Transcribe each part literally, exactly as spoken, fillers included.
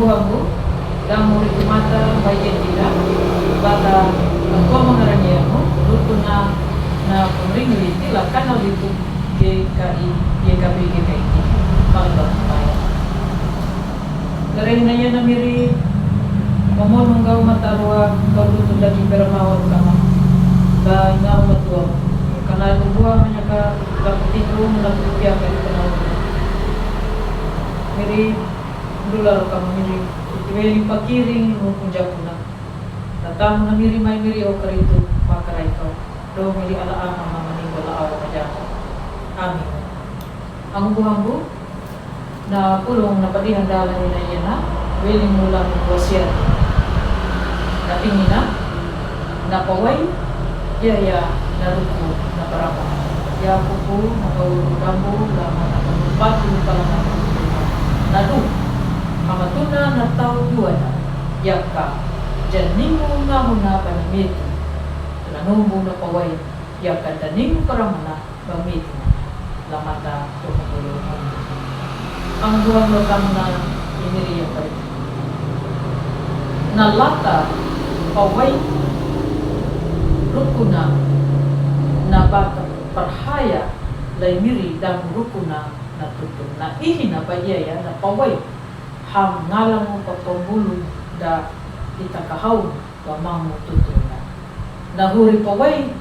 Angubuhangu, damu ri tumata baye tila, bata, katua mangarani angu, rukuna, na pemringli tila kana litu, G K I, G K P, G K I. Malabak maya. Lare na yana miri, mamonung gau matarua, kau tutu daki permawan kama. Ba ngau matua. Kana lubua manyaka, ba kutingu, na kutia kari kenal. Miri, Dula roka miri, iti weli pakiri nu kunjakuna. Tatamuna miri mai miri o karitu, makarai kau. Do miri ala ama mama ni bola awa majaka. Amin. Angubuhangu, na pulung na padihan dala ni na yana, weli mula ni wasiat. Na pingina, na pawai, ya, ya, na ruku, na parama. Ya kuku, na kaulu dambu, la mana kalu patu, pala mana kalu. Na du, hamatuna na tau duana, ya ka, janingu ngahuna bana metu. Tuna numbu na pawai, ya ka daningu paramana, ba metu. Lamata tuh bulu. Angubuhangu tamna imiri ya pari. Na lata pawai rukuna na baka parhaya lai miri damu rukuna na tutu. Na ihi na ba iya ya na pawai ham ngalangu pa pembulu da ita kahau wa mamu tutuna. Na huri pawai,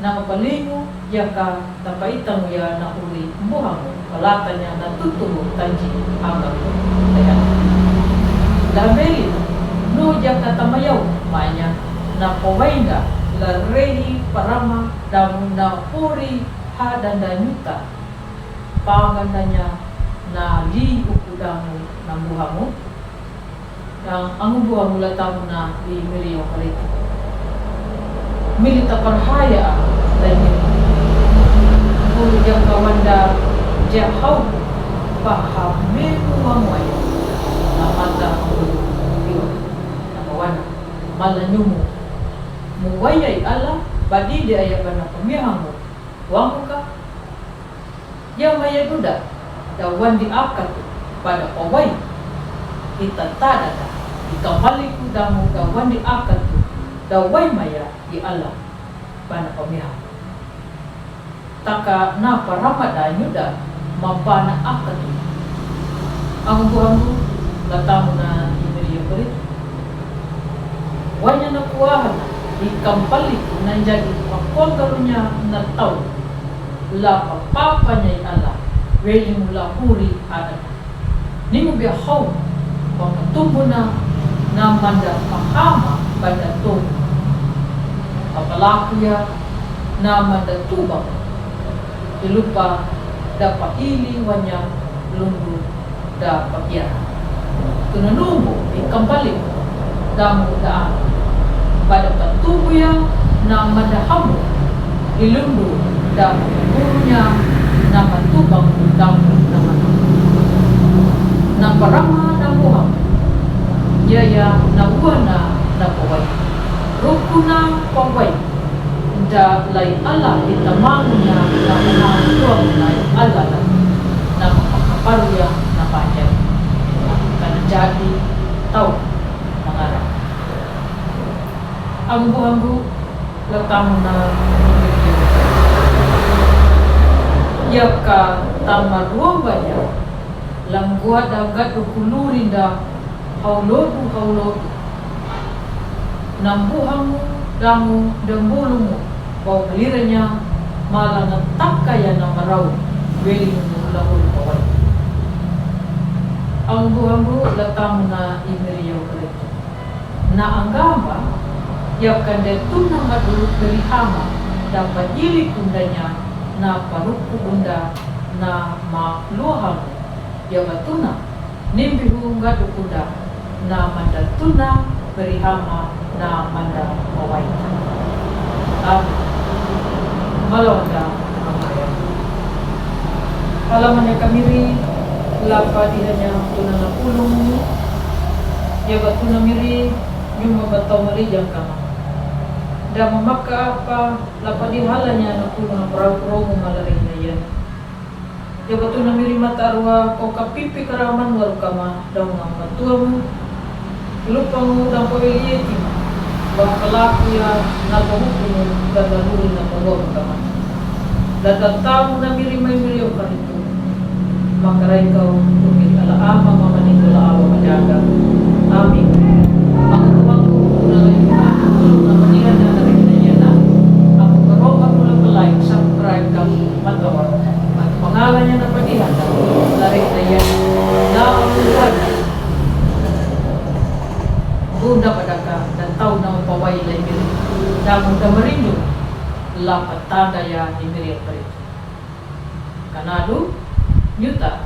na mapalingu, ya ka tapa itangu ya na huri mbuhangu, palatanya na tutungu tanji agaku. Daya. Dambeli, nu ya ka tamayau, manya, na pawainga, la rehi parama, damu na huri ha danda nyuta. Pangandanya, na li uku damu, na mbuhangu. Yang angubuhangu la tamuna i miri yang karitu. Miri ta parhaya a, lai miri. Bulu yang kawanda ja hau paha memu wangu ayo. Na mata bulu iwa. Na kawana. Mala nyumu. Muwayai ala, badide aya bana pemihangu. Wangu ka? Ya maya duda, da wandi akatu, pada pawai. Ita tada da, ika maliku damu da wandi akatu, da wai maya i ala, bana pamiha. Taka na parama da nyuda, mapana akatu. Angubuhangu, la tamuna i miri ya paritu. Wanya na kuahana, i kampali na jadi pakongarunya na tau. La papapanya i ala, weli mula huri adana. Ningu bia hau, pakatumbuna, na manda pahama banda tongu. Papalakuya, na manda tubang. Ilupa, da paili wanya, lundu, da papiara. Tuna numbu i kampali damu da anu. Pada patubuya na manda hamu i lundu da paburunya na patubaku damu na manda. Na parama damu hamu. Yaya na uana na pawai. Rukuna pawai. Da lai ala i tamangunya na paham tuang lai ala la na mapakaparuya na panjang. Kana jadi tau mangara. Angubuhangu la tamuna ya ka tamaruang baya. Langguada gadu kulurinda haulodu haulodu. Nambuhangu damu dambulungu, bau beliranya, malanga takaya na marau, weli nunu lahul bawai. Angubuhangu la tamuna i miri ya karitu. Na angamba, ya kande tuna madu berihama, da pajili kundanya, na paruku bunda, na ma luahangu. Ya batuna, nimbihu ngadu kuda, na manda tuna berihama, na manda mawaita. Amin. Malonda mamaya. Halamanya kamiri, lapa dihanya tuna na pulung, ya batuna miri, nyuma batau mari jangkama. Da mamaka apa, lapa dihalanya na pulung na perahu peromu malari na ya. Batu na miri mata rua ko kapipi karaman waru kama daunga matuamu. Lupangu dan ko elie tima. Bang pelaku ya na ko hukumu dan na dulu na ko waru kama. Dan tamu na miri mai miri o karitu. Makarai kau kumi ala ama mama ni kula awa madaga. Amin. Aku tuaku kuna lai aku na mani ada dari kayana. Aku karoka kula pelai subscribe kau matawa. Aku pangalanya na padi ada dari kayana. Na aku ada. Bunda padaka dan tau na pawai lai miri. Damu da merindu. La patanda ya ni miri paritu. Kanadu, nyuta,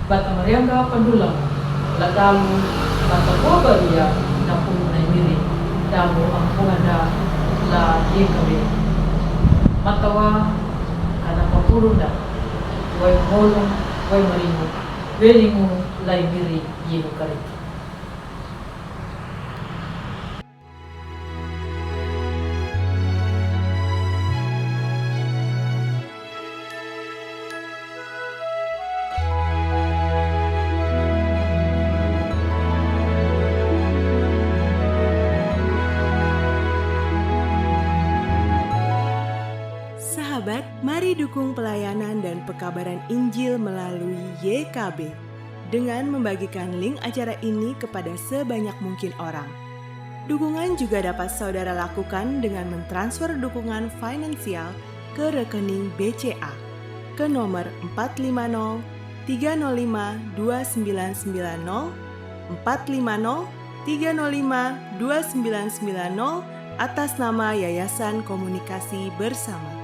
bata marianga padula, latalu, bata kobaria, na pulu na miri, damu ampuhanda, la yekabe. Matawa, kana papurunda, wai molu, wai maringu, welingu, lai miri, yenu kariti. Sahabat, mari dukung pelayanan dan pekabaran Injil melalui Y K B dengan membagikan link acara ini kepada sebanyak mungkin orang. Dukungan juga dapat saudara lakukan dengan mentransfer dukungan finansial ke rekening B C A ke nomor empat lima nol tiga nol lima dua sembilan sembilan nol, empat lima nol tiga nol lima dua sembilan sembilan nol, atas nama Yayasan Komunikasi Bersama.